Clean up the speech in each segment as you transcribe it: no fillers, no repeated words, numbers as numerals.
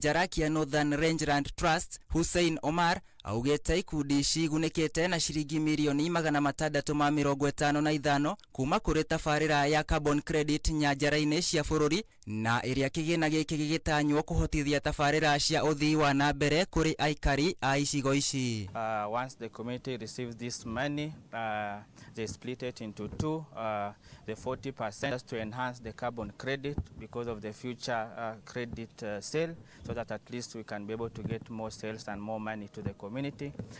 Jarakia Northern Rangeland Trust Hussein Omar augĩte ikundi ici igunĩkĩte na ciringi mirioni 655 kuma kũrĩ tabarĩra ya carbon credit nyanjara-inĩ cia bũrũri na ĩrĩa kĩgĩna gĩkĩ gĩgĩtanywo kũhotithia tabarĩra cia ũthii wa na mbere kũrĩ aikari a icigo ici. Once the community receives this money, they split it into two, the 40% to enhance the carbon credit because of the future credit sale, so that at least we can be able to get more sales and more money to the community.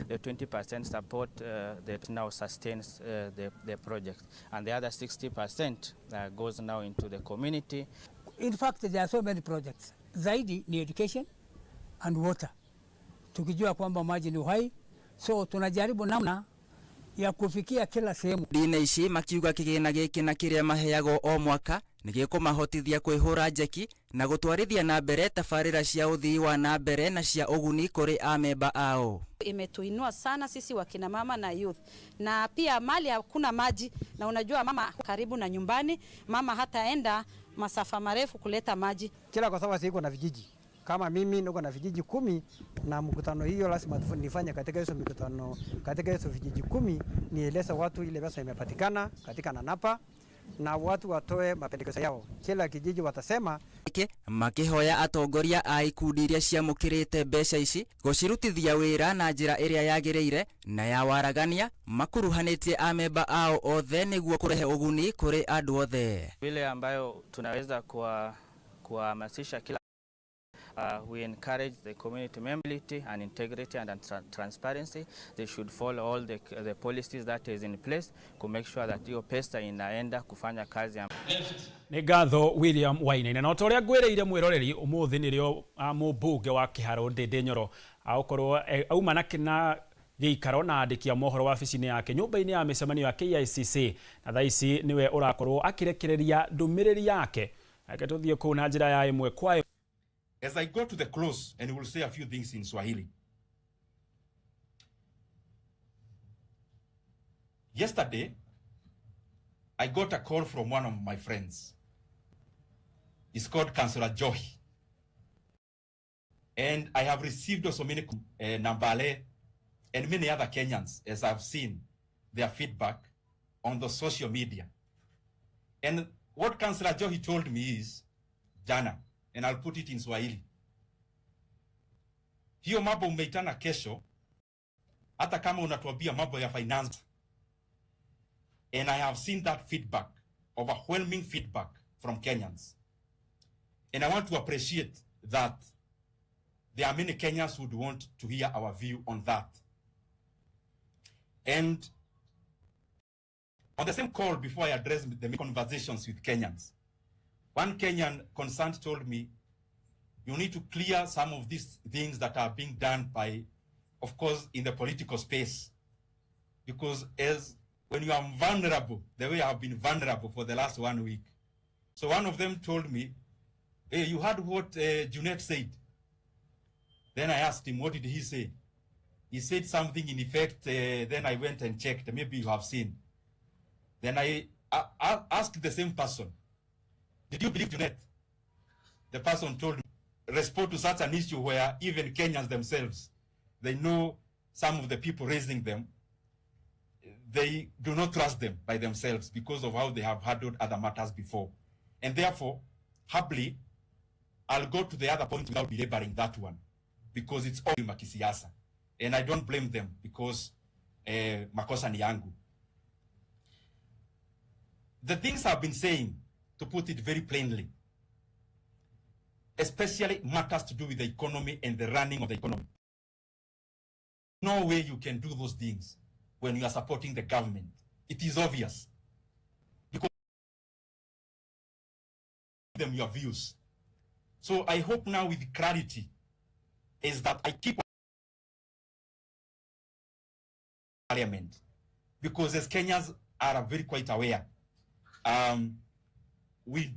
The 20% support that now sustains the project, and the other 60% goes now into the community. In fact, there are so many projects. Zaidi ni education and water, tukijua kwamba maji ni uhai, so tunajaribu namna ya kufikia kila sehemu. Ndine ici makiuga kĩgĩna gĩkĩ na kĩrĩa maheagwo o mwaka nĩ gĩkũmahotithia kwĩhũra njeki na gũtwarithia na mbere tabarĩra cia ũthii wa na mbere na cia ũguni kũrĩ amemba ao. Imetuinua sana sisi wakina mama na youth, na pia mali hakuna maji, na unajua mama karibu na nyumbani, mama hataenda masafa marefu kuleta maji. Kila kwa sababu iko na vijiji kama mimi niko na vijiji 10 na mkutano hiyo lazima nifanye katika hizo mikutano, katika hizo vijiji 10 nieleze watu ile pesa imepatikana katika Nanapa na watu watoe mapendekezo yao. Kila kijiji watasema. Makihoya atongoria a ikundi iria ciamũkĩrĩte mbeca ici gũcirutithia wĩra na njĩra ĩrĩa yagĩrĩire na ya waragania makuruhanĩtie amemba ao othe nĩguo kũrehe ũguni kũrĩ andũ othe. Vile ambayo tunaweza kuhamasisha kila we encourage the community membership and integrity and transparency. They should follow all the policies that is in place to make sure that hiyo pesa inaenda kufanya kazi. Nĩ ngatho William Wainaina na ta ũrĩa ngwĩrĩire mwĩroreri ũmũthĩ nĩrĩo mũmbunge wa Kĩharũ Ndĩndĩ Nyoro agũkorwo auma na gĩikaro na andĩki a mohoro wabici-inĩ yake nyũmba-inĩ ya mĩcemanio ya KICC na thaa ici nĩwe ũrakorwo akĩrekereria ndũmĩrĩri yake. Reke tũthiĩ kũu na njĩra ya ĩmwe kwa As I go to the close, and will say a few things in Swahili. Yesterday, I got a call from one of my friends. He's called Councillor Johi. And I have received also many Nambale and many other Kenyans, as I've seen their feedback on the social media. And what Councillor Johi told me is, jana, and I'll put it in Swahili. Hiyo mambo umeitana kesho, hata kama unatuambia mambo ya finance. And I have seen that feedback, overwhelming feedback from Kenyans. And I want to appreciate that there are many Kenyans who would want to hear our view on that. And on the same call, before I address the conversations with Kenyans, one Kenyan concerned told me, you need to clear some of these things that are being done by, of course, in the political space. Because as when you are vulnerable, the way I have been vulnerable for the last 1 week. So one of them told me, hey, you heard what Junet said. Then I asked him, what did he say? He said something in effect, then I went and checked, maybe you have seen. Then I asked the same person, did you believe Junet? The person told me, respond to such an issue where even Kenyans themselves, they know some of the people raising them, they do not trust them by themselves because of how they have handled other matters before. And therefore, happily, I'll go to the other point without belaboring that one, because it's all makisiasa. And I don't blame them because makosa ni yangu. The things I've been saying, to put it very plainly, especially matters to do with the economy and the running of the economy. No way you can do those things when you are supporting the government. It is obvious. Because them your views. So I hope now with clarity is that I keep parliament, because as Kenyans are very quite aware, we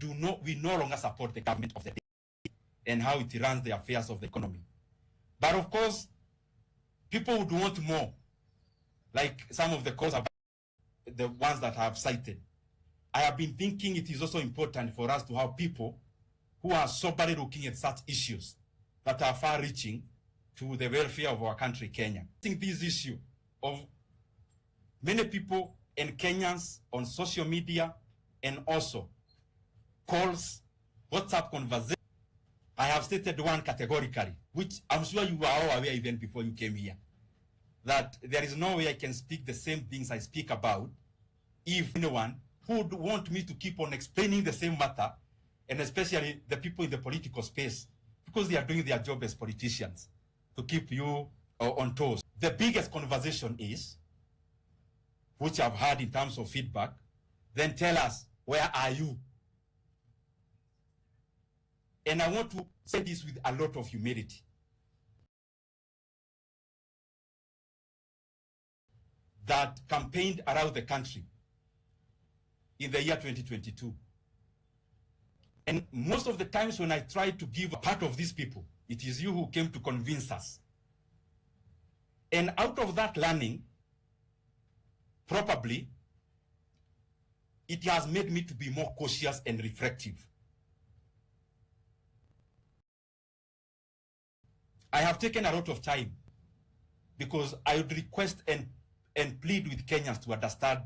no longer support the government of the day and how it runs the affairs of the economy. But of course, people would want more, like some of the calls, the ones that I have cited. I have been thinking it is also important for us to have people who are soberly looking at such issues. that are far-reaching to the welfare of our country, Kenya. I think this issue of many people and Kenyans on social media and also calls, WhatsApp conversations, I have stated one categorically, which I'm sure you were all aware even before you came here, that there is no way I can speak the same things I speak about if anyone who would want me to keep on explaining the same matter, and especially the people in the political space, because they are doing their job as politicians to keep you on toes. The biggest conversation is, which I've had in terms of feedback, then tell us, where are you? And I want to say this with a lot of humility. That campaigned around the country in the year 2022. And most of the times when I try to give a part of these people, it is you who came to convince us. And out of that learning, probably, it has made me to be more cautious and reflective. I have taken a lot of time because I would request and plead with Kenyans to understand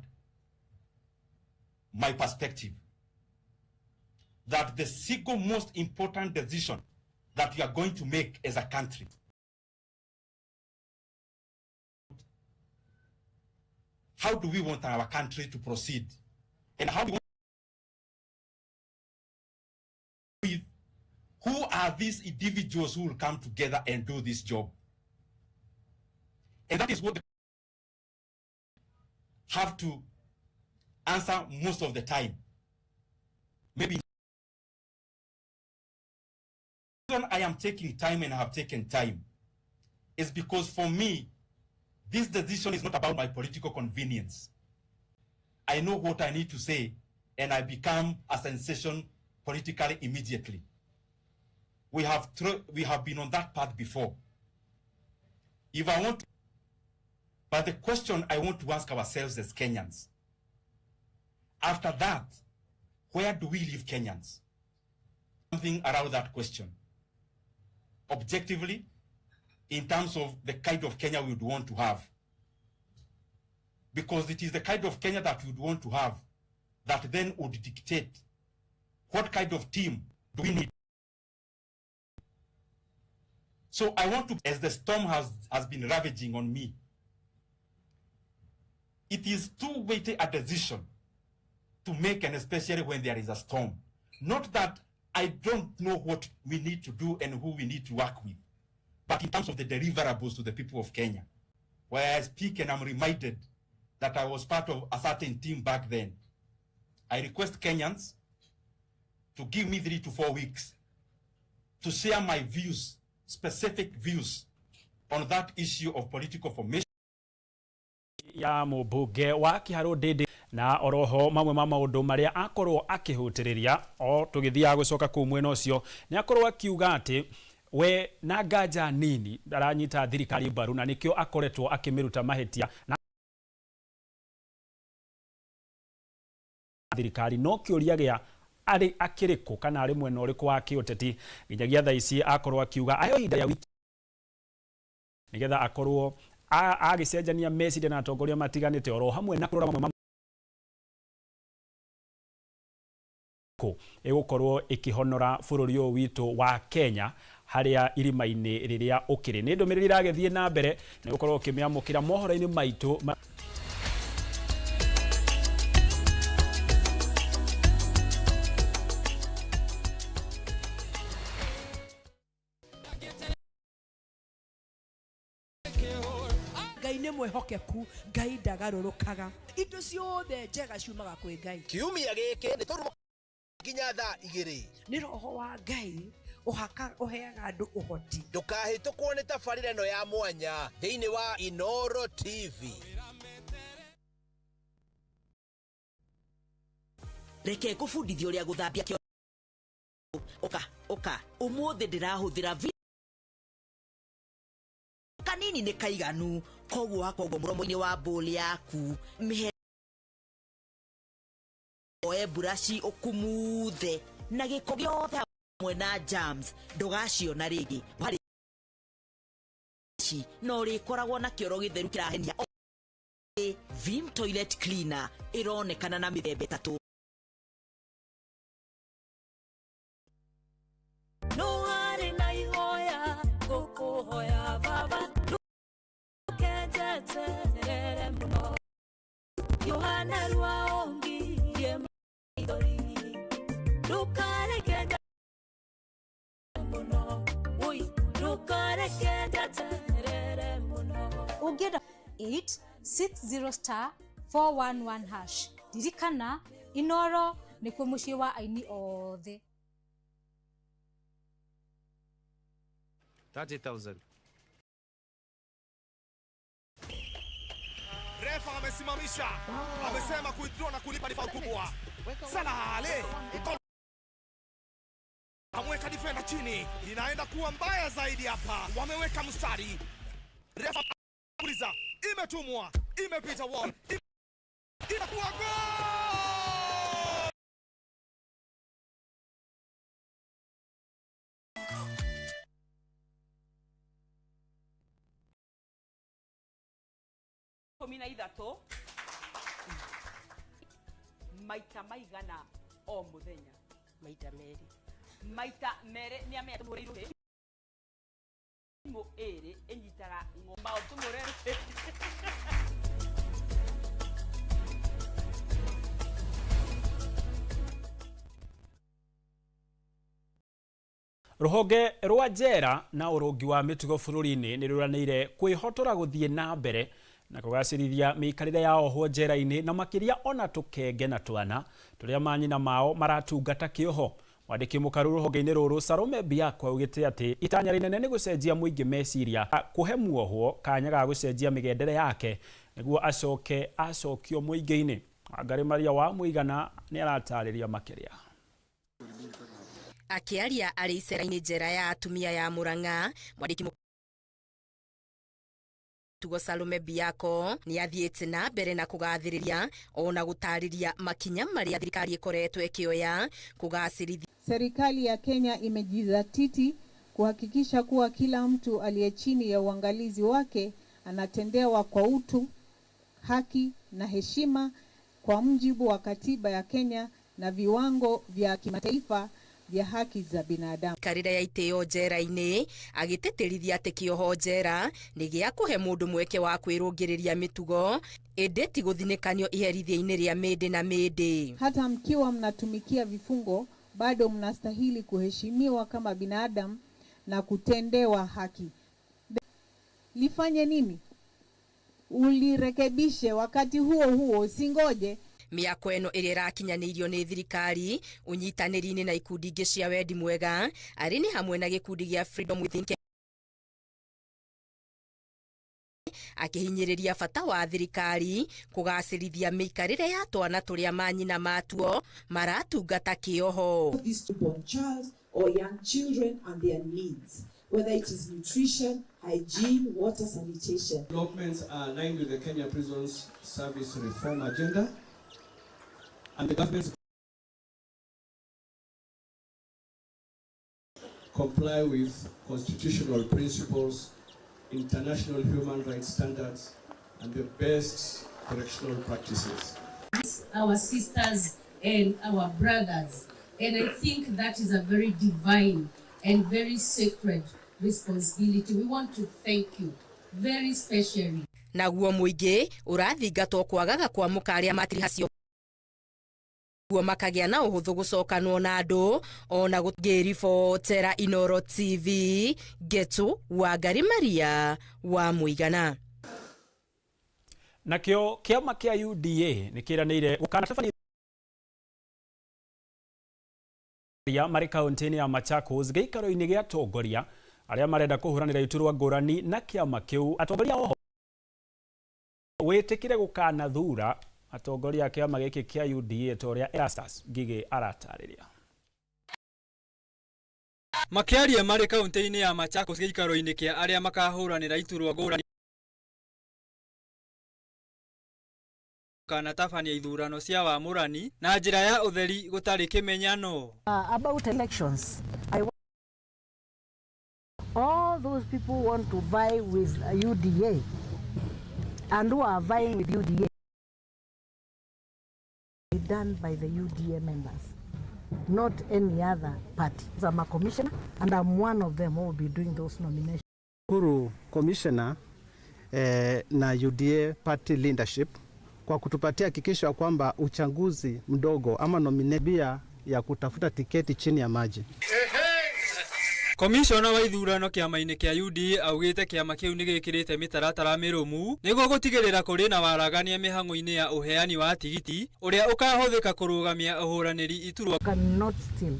my perspective, that the single most important decision that we are going to make as a country, how do we want our country to proceed? And how do we want with who are these individuals who will come together and do this job? And that is what they have to answer most of the time. Maybe the reason I am taking time and have taken time is because for me, this decision is not about my political convenience. I know what I need to say, and I become a sensation politically immediately. We have been on that path before. If I want to, but the question I want to ask ourselves as Kenyans, after that, where do we leave Kenyans? Something around that question. Objectively, in terms of the kind of Kenya we would want to have. Because it is the kind of Kenya that we would want to have that then would dictate what kind of team do we need. So I want to, as the storm has been ravaging on me, it is too weighty a decision to make, and especially when there is a storm. Not that I don't know what we need to do and who we need to work with, but in terms of the deliverables to the people of Kenya, where I speak and I'm reminded that I was part of a certain team back then. I request Kenyans to give me 3 to 4 weeks to share my views, specific views, on that issue of political formation. Ya mũmbunge wa Kiharũ Ndindi na oroho mamwe ma maũndũ marĩa akorwo akĩhutĩrĩria o tũgĩthiaga gũcoka kũu mwena ũcio nĩ akorwo akiuga atĩ we na nganja nini aranyita thirikari mbaru na nĩkĩo akoretwo akĩmĩruta mahĩtia na thirikari no kĩũria gĩa arĩ akĩrĩkũ kana arĩ mwena ũrĩkũ wa kĩũteti nginyagia thaa ici akorwo akiuga ayo ihinda rĩa wiki nĩgetha akorwo agĩcenjania meciria na atongoria matiganĩte oro hamwe na kũrora mamwe ĩgũkorwo ĩkĩhonora bũrũri ũyũ witũ wa Kenya harĩa irima-inĩ rĩrĩa ũkĩrĩ. Nĩ ndũmĩrĩri ĩragĩthiĩ na mbere nĩ gũkorwo ũkĩmĩamũkĩra mohoro-inĩ maitũ. Ngai nĩ mwĩhokeku, Ngai ndagarũrũkaga. Indo ciothe njega ciumaga kwĩ Ngai. Kiumia gĩkĩ nĩ tũruma nginya thaa 2. Nĩ roho wa Ngai ũhaka ũheaga andũ ũhoti. Ndũkahĩtũkwo nĩ tabarĩra ĩno ya mwanya thĩinĩ wa Inoro TV. Reke ngũbundithie ũrĩa gũthambia kĩoro. Ũka, ũka. Ũmũthĩ ndĩrahũthĩra kanini nĩ kaiganu, koguo hakoragwo mũromo-inĩ wa bowl yaku. Mĩhe oe buraci ũkumuthe na gĩko gĩothe hamwe na germs ndũgaciona rĩngĩ. Warĩkia ici na ũrĩkoragwo na kĩoro gĩtheru kĩrahenia Vim toilet cleaner ĩronekana na mĩthemba ĩtatũ. No harĩ na ihoya ngũkũhoya baba ndũkenjeterere mũno Yohana rwa ũngirie maithori ndũkareke mũno woi ndũkareke njeterere mũno Ũngĩenda 860 star 411 hash. Ririkana Inoro nĩkuo mũciĩ wa aini othe. 30,000. Refa amesimamisha, amesema kuidraw na kulipa ni faul kubwa. Salah Ale amweka defender chini, inaenda kuwa mbaya zaidi hapa. Wameweka mstari, refa uliza, imetumwa, imepita wall, inakuwa goal! 13 maita maigana o muthenya maita merĩ maita merĩ nĩ amenya tũmũre rũhĩ timũ ĩrĩ ĩnyitaga ng'ombe tũmũre rũhĩ. Ruhonge rwa njera na ũrũngi wa mĩtugo bũrũri-inĩ nĩ rũranĩire kwĩhotora gũthiĩ na mbere na kũgacĩrithia mĩikarĩre ya ohwo njera-inĩ na makĩria ona tũkenge na twana tũrĩa manyina mao maratungata kĩoho. Mwandĩki mũkaru rũhonge-inĩ rũrũ Salome Biakwa augĩte atĩ itanya rĩnene nĩ gũcenjia mũingĩ meciria kũhe muohwo kanya ga gũcenjia mĩgendere yake nĩguo acoke acokio mũingĩ-inĩ. Wangarĩ Maria wa Mũigana nĩ aratarĩria makĩria. Akĩaria arĩ icera-inĩ njera ya atumia ya Murang'a, mwandĩki mũtugo Salome Biako nĩ athiĩte na mbere na kũgathĩrĩria ona gũtarĩria makinya marĩa thirikari ĩkoretwo ĩkĩoya kũgacĩrithia. Serikali ya Kenya imejizatiti kuhakikisha kuwa kila mtu aliye chini ya uangalizi wake anatendewa kwa utu, haki na heshima kwa mujibu wa katiba ya Kenya na viwango vya kimataifa vya haki za binadamu. Karira ya itĩo njera-inĩ agĩtĩtĩrithia atĩ kĩoho njera nĩ gĩa kũhe mũndũ mweke wa kwĩrũngĩrĩria mĩtugo ĩndĩ ti gũthinĩkanio iherithia-inĩ rĩa mĩndĩ na mĩndĩ. Hata mkiwa mnatumikia vifungo bado mnastahili kuheshimiwa kama binadamu na kutendewa haki. Lifanye nini? Ulirekebishe wakati huo huo, usingoje. Mĩako ĩno ĩrĩa ĩrakinyanĩirio nĩ thirikari ũnyitanĩri-inĩ na ikundi ingĩ cia wendi mwega arĩ nĩ hamwe na gĩkundi gĩa Freedom Within Kenya, akĩhinyĩrĩria bata wa thirikari kũgacĩrithia mĩikarĩre ya twana tũrĩa manyina matuo maratungata kĩoho. These newborn child or young children and their needs, whether it is nutrition, hygiene, water, sanitation. Developments are aligned with the Kenya Prisons Service Reform Agenda and the government's comply with constitutional principles, international human rights standards, and the best correctional practices. Our sisters and our brothers, and I think that is a very divine and very sacred responsibility. We want to thank you very specially. Naguo mũingĩ ũrathingatwo kwagaga kwamũka arĩa matirihacioguo makagĩa na ũhũthũ gũcokanwo na andũ ona gũngĩribotera Inoro TV Ngetu Wangari Maria wa Mũigana. Nakĩo kĩama kĩa UDA nĩ kĩranĩire gũkanatabania marĩ kaunti-inĩ ya Machakos gĩikaro-inĩ gĩa atongoria arĩa marenda kũhũranĩra iturwa ngũrani na kĩama kĩu. Atongoria oho wĩtĩkire gũkanathura atongoria a kĩama gĩkĩ kĩa UDA ta ũrĩa Erastus Ngigĩ aratarĩria. Makĩaria marĩ kaunti-inĩ ya Machakos gĩikaro-inĩ kĩa arĩa makahũranĩra iturwa ngũrani gũkanatabania ithurano cia wamũrani na njĩra ya ũtheri gũtarĩ kĩmenyano. About elections, I All those people want to vie with UDA and who are vying with UDA be done by the UDA members, not any other party. I'm a commissioner and I'm one of them who will be doing those nominations. Shukuru commissioner na UDA party leadership kwa kutupatia hakikisho kwamba uchaguzi mdogo ama nomination ya kutafuta tiketi chini ya maji. Komishona wa ithurano kĩama-inĩ kĩa UDA augĩte kĩama kĩu nĩ gĩkĩrĩte mĩtaratara mĩrũmu nĩguo gũtigĩrĩra kũrĩ na waragania mĩhang'o-inĩ ya ũheani wa tigiti ũrĩa ũkahũthĩka kũrũgamia ũhũranĩri iturwa. Cannot steal.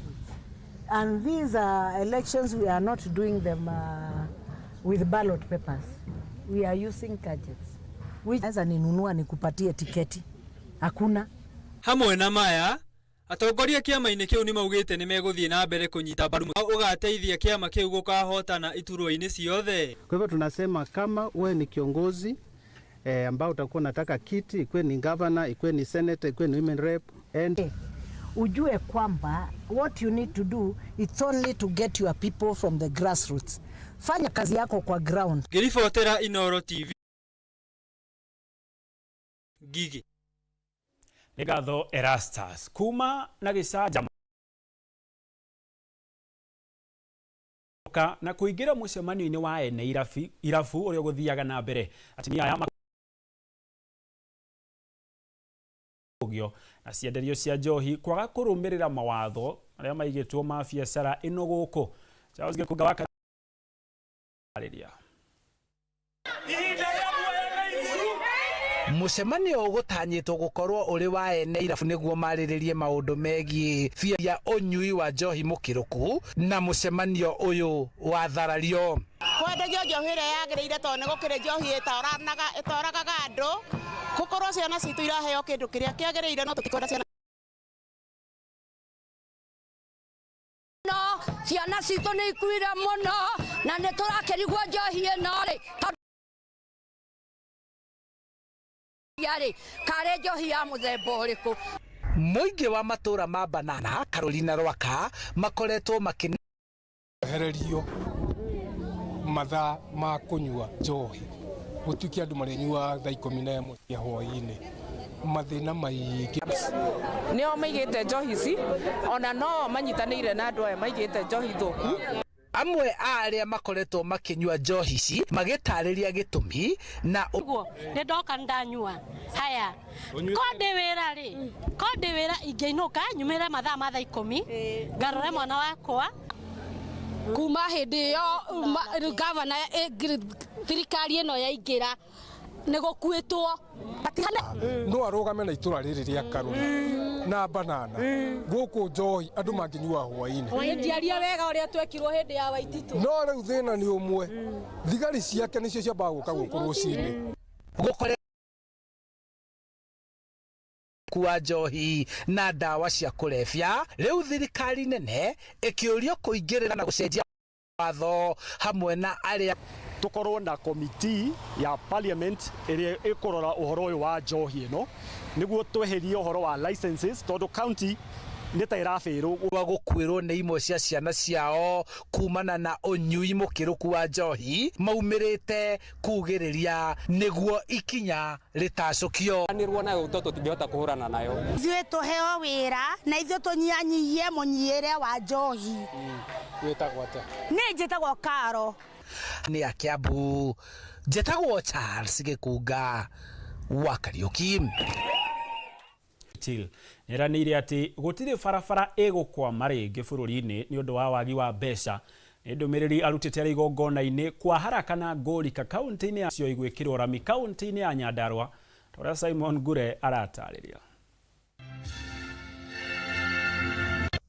And these elections we are not doing them with ballot papers. We are using gadgets. Which naweza ninunua nikupatie tiketi. Hakuna. Hamwe na maya atongoria kĩama-inĩ kĩu nĩ maugĩte nĩ megũthiĩ na mbere kũnyita mbaru ũgateithia kĩama kĩu gũkahotana iturwa-inĩ ciothe. Kwa hivyo tunasema kama wewe ni kiongozi ambao utakuwa unataka kiti, ikuwe ni governor, ikuwe ni senator, ikuwe ni women rep and ujue kwamba what you need to do it's only to get your people from the grassroots. Fanya kazi yako kwa ground. Ngĩribotera Inooro TV Ngigĩ. Nĩ ngatho Erastus kuma na gĩcanjama na kũingĩra mũcemanio-inĩ wa ene irabu ũrĩa ũgũthiaga na mbere atumia aya makũgio na cienderio cia njohi kwaga kũrũmĩrĩra mawatho marĩa maigĩtwo ma biacara ĩno gũkũ. Charles Gĩkũnga wa Karĩria. Mũcemanio ũgũtanyĩtwo gũkorwo ũrĩ wa ene irabu nĩguo marĩrĩrie maũndũ megiĩ bia ũnyui wa njohi mũkĩrũku na mũcemanio ũyũ watharario. Kwendagio njohi ĩrĩa yagĩrĩire tondũ nĩ gũkĩrĩ njohi ĩtoragaga andũ gũkorwo ciana citũ iraheo kĩndũ kĩrĩa kĩagĩrĩire no tũtikwenda ciana no ciana citũ nĩ ikuire mũno na nĩ tũrakĩrigwo njohi ĩno rĩ yarĩ karĩ njohi ya mũthemba ũrĩkũ. Mũingĩ wa matũra ma Banana, Karuri na Rwaka makoretwo makĩhererio mathaa ma kũnyua njohi gũtuĩke andũ marĩnyuaga thaa 11 cia hwaĩ-inĩ mathĩna maingĩ. Nĩo maigĩte njohi ici ona no manyitanĩire na andũ aya maigĩte njohi thũku. Amwe a arĩa makoretwo makĩnyua njohi ici magĩtarĩria gĩtũmi na ũguo nĩ ndoka ndanyua haya ko ndĩ wĩra rĩ ko ndĩ wĩra ingĩinũka nyumĩre mathaa ma thaa 10 ngarore mwana wakwa. Kuma hĩndĩ ĩyo gavana thirikari ĩno yaingĩra nĩ gũkuĩtwo no arũgame na itũra rĩrĩ rĩa Karuri na Banana gũkũ njohi andũ mangĩnyua hwaĩ-inĩ. Ndiaria wega ũrĩa twekirwo hĩndĩ ya Waititũ. No rĩu thĩna nĩ ũmwe, thigari ciake nĩcio ciambaga gũka gũkũ rũcinĩ. Kwa njohi na ndawa cia kũrebia rĩu thirikari nene ĩkĩũrio kũingĩrĩra na gũcenjia watho hamwe na arĩa tukorwo na committee ya parliament ĩrĩa ĩkũrora ũhoro ũyũ wa njohi ĩno nĩguo tweherie ũhoro wa licenses tondũ county nĩ ta ĩrabĩrwo wa gũkuĩrwo nĩ imwe cia ciana ciao kumana na ũnyui mũkĩrũku wa njohi maumĩrĩte kugĩrĩria nĩguo ikinya rĩtacũkio. Nĩruo nayo tondũ tũtingĩhota kũhũrana nayo. Ithuĩ tũheo wĩra na ithuĩ tũnyihanyihie mũnyuĩre wa njohi. Wĩtagwo atĩa? Niĩ njĩtagwo Karo. Nĩ a Kiambu njĩtagwo Charles Gĩkũnga wa Kariũki. Nĩeranĩire atĩ gũtirĩ barabara ĩgũkwama rĩngĩ bũrũri-inĩ nĩ ũndũ wa wagi wa mbeca. Nĩ ndũmĩrĩri arutĩte arĩ igongona-inĩ kwa haraka na Ngũrika kaunti-inĩ ya cio igwĩkĩrwo rami kaunti-inĩ ya Nyandarua ta ũrĩa Simon Ngure aratarĩria.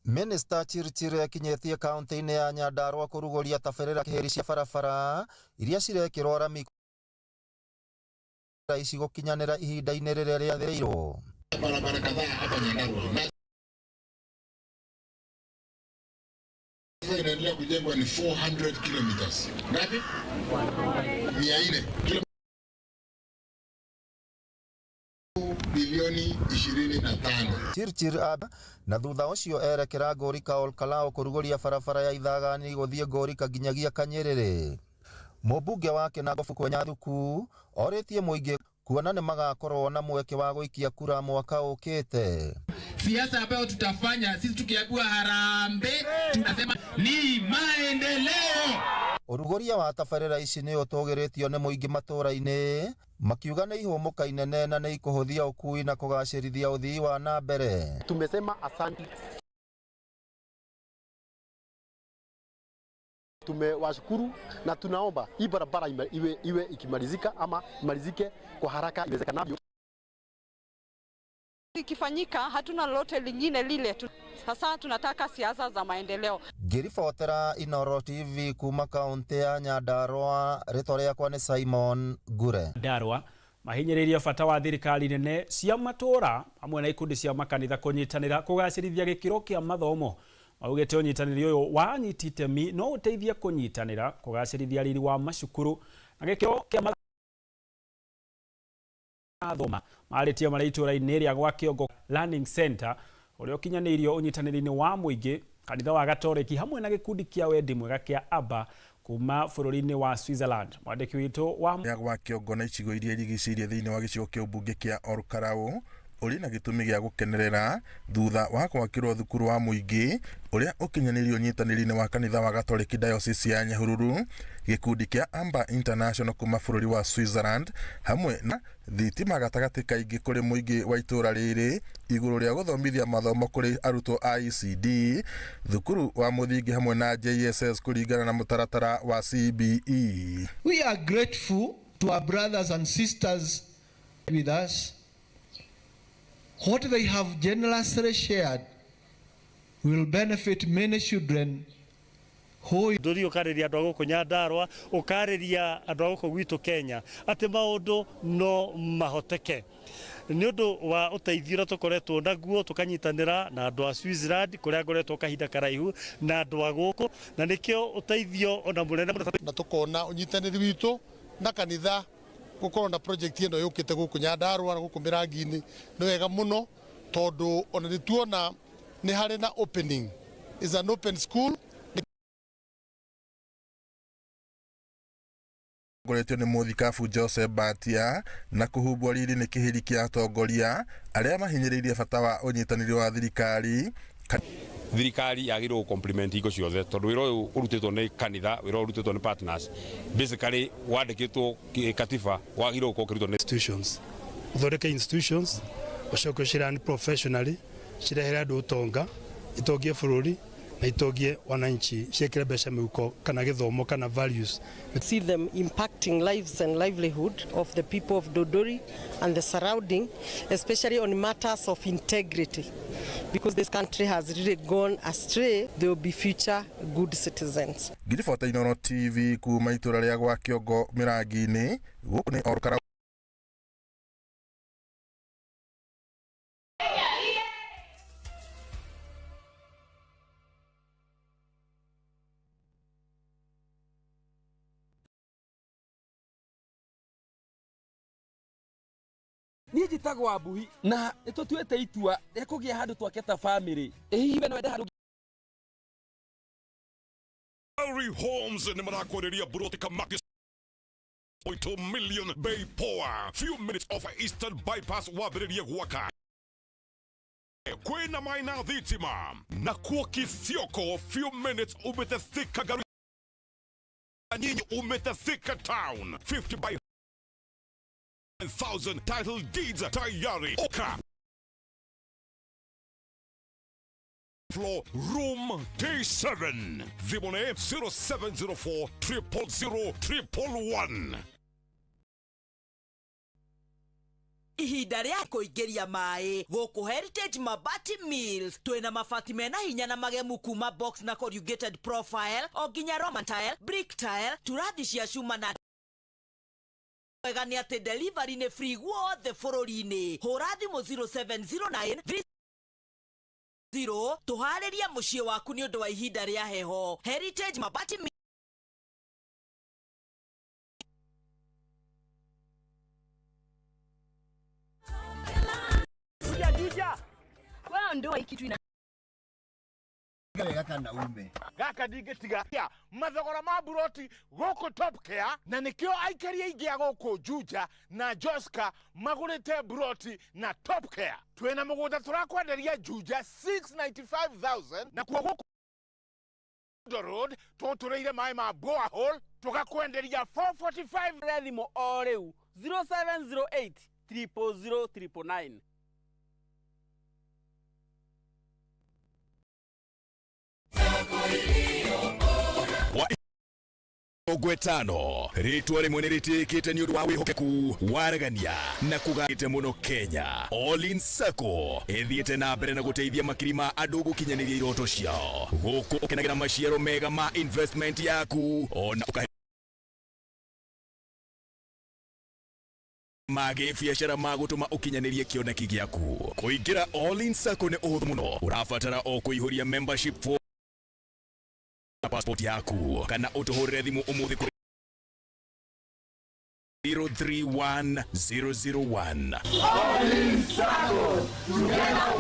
Minister Chirchir akinyĩtie kaunti-inĩ ya Nyandarua kũrugũria tabarĩra kĩhĩri cia barabara iria cirekĩrwo rami ici gũkinyanĩra ihinda-inĩ rĩrĩa rĩathĩrĩirwo. Barabara kadhaa hapa Nyandarua na sasa inaendelea kujengwa ni 400 kilometers. Ngapi? 400 bilioni. milioni 25. Chirchir na thutha ũcio erekera Ngorika Olkalau kũrugũria barabara ya Ithagani gũthiĩ Ngorika nginyagia Kanyerere. Mũmbunge wa Kinango Kwenya Thuku orĩtie mũingĩ kuona nĩ magakorwo na mweke wa gũikia kura mwaka ũkĩte. Siasa ambayo tutafanya sisi tukiambiwa harambee, tunasema ni maendeleo. Ũrugũria wa tabarĩra ici nĩ ũtũgĩrĩtio nĩ mũingĩ matũra-inĩ makiuga nĩ ihũmũka inene na nĩ ikũhũthia ũkui na kũgacĩrithia ũthii wa na mbere. Tumesema asante, tumewashukuru na tunaomba hii barabara iwe ikimalizika ama imalizike kwa haraka iwezekanavyo. Ikifanyika hatuna lolote lingine lile. Sasa tunataka siasa za maendeleo. Ngĩribotera Inooro TV kuma kaunti ya Nyandarua, rĩtwa rĩakwa nĩ Simon Ngure. Ndarwa mahinyĩrĩirie bata wa thirikari nene cia matũra hamwe na ikundi cia makanitha kũnyitanĩra kũgacĩrithia gĩkĩro kĩa mathomo. Maugĩte ũnyitanĩri ũyũ wa anyiti itemi no ũteithie kũnyitanĩra kũgacĩrithia riri wa macukuru na gĩkĩro kĩa mathoma. Marĩtie marĩ itũra-inĩ rĩa gwa Kĩongo Learning Center ũrĩa ũkinyanĩirio ũnyitanĩri-inĩ wa mũingĩ, kanitha wa Gatoreki hamwe na gĩkundi kĩa wendi mwega kĩa ABBA kuma bũrũri-inĩ wa Switzerland. Mwandĩki witũ wa gwa Kĩongo na icigo iria irigicĩirie thĩinĩ wa gĩcigo kĩa ũmbunge kĩa Olkalau ũrĩ na gĩtũmi gĩa gũkenerera thutha wa gwakĩrwo thukuru wa mũingĩ ũrĩa ũkinyanĩirio ũnyitanĩri-inĩ wa kanitha wa Gatoreki Diocese ya Nyahururu, gĩkundi kĩa Amba International kuma bũrũri wa Switzerland hamwe na thitima gatagatĩ kaingĩ kũrĩ mũingĩ wa itũra rĩrĩ igũrũ rĩa gũthomithia mathomo kũrĩ arutwo a ECD thukuru wa mũthingi hamwe na JSS kũringana na mũtaratara wa CBE. We are grateful to our brothers and sisters with us. What they have generously shared will benefit many children who Ndũri ũkarĩria andũ a gũkũ Nyandarua, ũkarĩria andũ a gũkũ gwitũ Kenya atĩ maũndũ no mahoteke nĩ ũndũ wa ũteithio ũrĩa tũkoretwo naguo tũkanyitanĩra na andũ a Switzerland kũrĩa ngoretwo kahinda karaihu na andũ a gũkũ, na nĩkĩo ũteithio ona mũnene na tũkona ũnyitanĩri witũ na kanitha gũkorwo na project ĩno yũkĩte gũkũ Nyandarua na gũkũ Mĩrangi-inĩ nĩ wega mũno tondũ ona nĩ tuona nĩ harĩ na opening is an open school. Ngoretio nĩ mũthikabu Joseph Mbatia na kũhumbwo riri nĩ kĩhĩri kĩa atongoria arĩa mahinyĩrĩirie bata wa ũnyitanĩri wa thirikari. Thirikari yagĩrĩirwo compliment hingo ciothe tondũ wĩra ũyũ ũrutĩtwo nĩ kanitha, wĩra ũyũ ũrutĩtwo nĩ partners, basically wandĩkĩtwo katiba wagĩrĩirwo gũkorwo ũkĩrutwo nĩ institutions, uthondeke institutions ucoke ũcirun professionally cirehere andũ ũtonga, itongie bũrũri na itongie wananchi, ciĩkĩre mbeca mĩhuko kana gĩthomo kana values. See them impacting lives and livelihood of the people of Dodori and the surrounding, especially on matters of integrity. Because this country has really gone astray, they will be future good citizens. Ngiribota Inooro TV kuma itũra rĩa gwa Kĩongo Mĩrangi-inĩ, gũkũ nĩ Olkalau. Niĩ njĩtagwo Ambuhi na nĩ tũtuĩte itua rĩa kũgĩa handũ twake ta bamĩrĩ. Ĩ hihi we no wende handũ Larry Holmes nĩ marakwarĩria buroti Kamaki 0.2 million bay poa few minutes off Eastern Bypass wambĩrĩrie gwaka kwĩna maĩ na thitima na kuo Kithioko few minutes umĩte Thika gari nyinyi umĩte Thika town 50 by 1000 title deeds tayari oka floor room T7 Thimũ 0704 000 111. Ihinda rĩa kũingĩria maĩ gũkũ Heritage Mabati Mills twĩna mabati mena hinya na magemu kuma box na corrugated profile o nginya Roman tile, brick tile, turathi cia cuma na wega nĩ atĩ delivery nĩ free guothe bũrũri-inĩ. Hũra thimũ 0709 0 tũharĩrie mũciĩ waku nĩ ũndũ wa ihinda rĩa heho. Heritage Mabati Mills. Wacha. Wewe ndio hii kitu ina wega kana ume gaka ndingĩtiga mathogora ma buroti gũkũ Top Care, na nĩkĩo aikari aingĩ a gũkũ Juja na Joska magũrĩte buroti na Top Care. Twĩna mũgũnda tũrakwenderia Juja 695,000, nakuo gũkũ Road tũtũrĩire maĩ ma borehole tũgakwenderia 445. Re thimũ o rĩu 0708 000 999. Wa 50 rĩtwa rĩmwe nĩ rĩtĩĩkĩte nĩ ũndũ wa wĩhokeku waragania na kũgagĩte mũno Kenya. All-in Sacco ĩthiĩte na mbere na gũteithia makiri ma andũ gũkinyanĩria iroto ciao, gũkũ ũkenagĩra maciaro mega ma investment yaku ona ũkahe ma gĩbiacara ma gũtũma ũkinyanĩrie kĩoneki gĩaku. Kũingĩra All-in Sacco nĩ ũhũthũ mũno, ũrabatara o kũihũria membership form na passport yaku kana ũtũhũrĩre thimũ ũmũthĩ kũrĩ 031001. All-in Sacco, together.